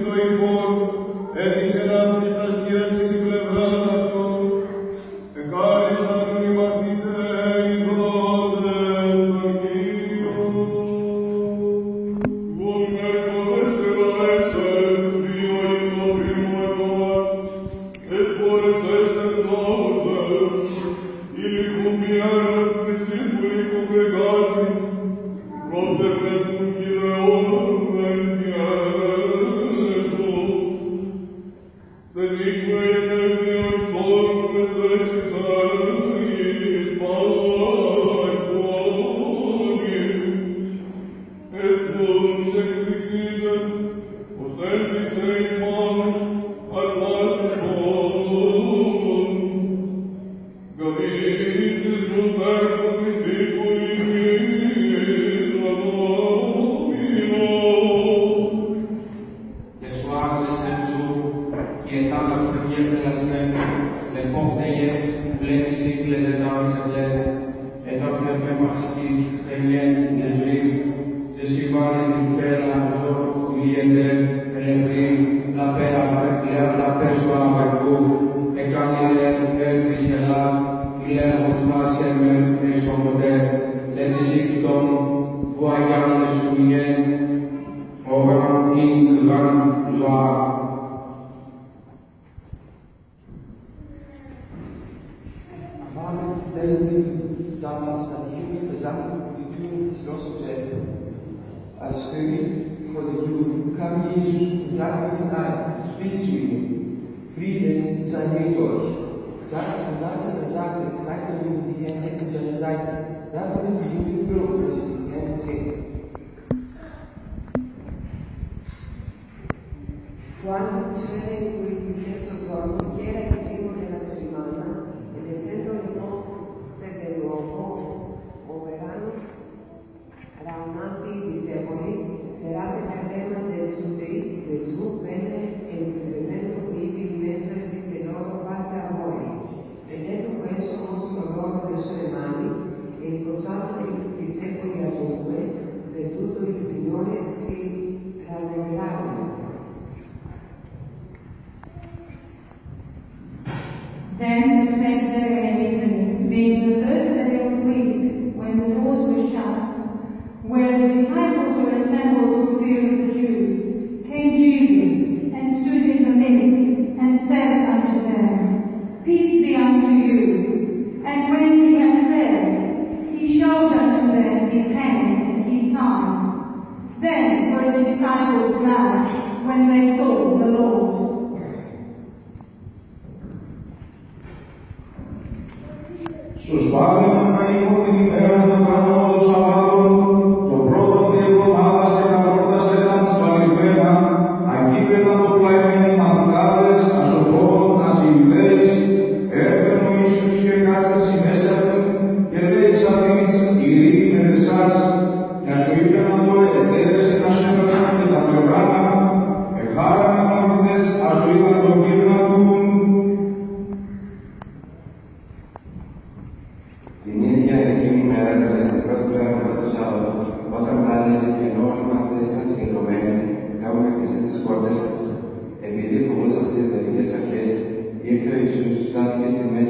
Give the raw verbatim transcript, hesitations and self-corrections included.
Το ύπον, έτυχεν να φρικασίασεν την πλευράν αυτον, εκάλεσαν τον οι μαθητέ ιδόντες τον Κύριον. Μόν' εκ το δέστερα έσεν δύο υλοποί μου εκομάς, εκ φόρεσες εκδόθες, υλικούμ' η έραν τη Σιβουλή του Γρεκάτη, πρόπτερ τ' έτουν κυρεόν μεν κι έσω. Στενήκ' με η νεύδια οξόν με τέξι τάι εις πάγια εκδόνης, εκ τούτης εκδείξεσεν, πως έδειξε εις μόνος αρπάζεσον. Γαβίζεσον τέρπον εις οίκον εις οδόν. Εσχοάζεσεν σου, και ετάν τα φρενία τελεσμέν', λεπόχτεγεν, πλέκεσι, κλεζετάν' σε πλέν, ετάν φλεπέν πασχή, φρενιέν', λεζρή, σε σιβάν' την φέλαν, ζω, λύεται, ελευρή, λαπέν αβε-, λα-, λαπέσ' του αβερκού, εκάν' λεν, ελπίς ελά, λεν, ορθάσ' εμέν, εσχομωτέ, λε τ' εις οίκ τόν, βουαγιάν' εσχουμιέν', Ογάν' ίν' γάν' ζώα. Am Abend dessen Sabbats stand die Jugendversammlung vor die Türen des Schlosses zu Elbe. Als König vor den Juden kam Jesus und trat mit ihnen ein und spricht zu ihnen: „Friede sei mit euch.“ Sagt, und als er das sagte, zeigte er ihnen die Hände und seine Seite. Da wurden die Juden froh, dass sie den Herrn gesehen hatten. Quandu fusere quindiseso giornu, ch'era il primo della settimana, ed essendo le porte del luogo, overanu raunati i discepoli, serate per tema dei Giudei, Gesù venne e si presentò vidi in mezzo e disse loro: Pace a voi. E detto questo mostrò loro le sue mani, e riposato i discepoli adunque, veduto il Signore, si rallegrarono. Then the same day at evening, being the first day of the week, when the doors were shut, where the disciples were assembled for fear of the Jews, came Jesus, and stood in the midst, and said unto them, Peace be unto you. And when he had said, he showed unto them his hands and his side. Then were the disciples glad when they saw the Lord. Σος πάγεν ανοίκον την ημέραν το κανόν το Σαββάτον, το πρώτον τη εβδομάδας, και τα πρώτα έταν σφαλισμένα, ακείμενον το πλαϊμέν οι μαθητάδες, ασωθών, ασυνδές, έρθεν ο Ιησούς και εκάθεν ση μέσαν, και ελέησαν εις: Ειρήνη μετ' εσάς. Και ας το είδαν αυτό, ετέρεσεν τας χέρας και τα πλευρά, εχάραν οι μαθητές, ας το είδαν τον Κύριον. Την ίδια εκείνη ημέρα, κατά την πρώτη μέρα του Σάββατου, όταν βράδυζε και ενώ όλοι οι μαθητές ήταν συγκεντρωμένοι, κάμουν κλειστές τες πόρτες, επειδή φοβούνταν τες Ηουδαίκες αρχές, ήρθε ο Ιησούς, στάθηκε στη μέση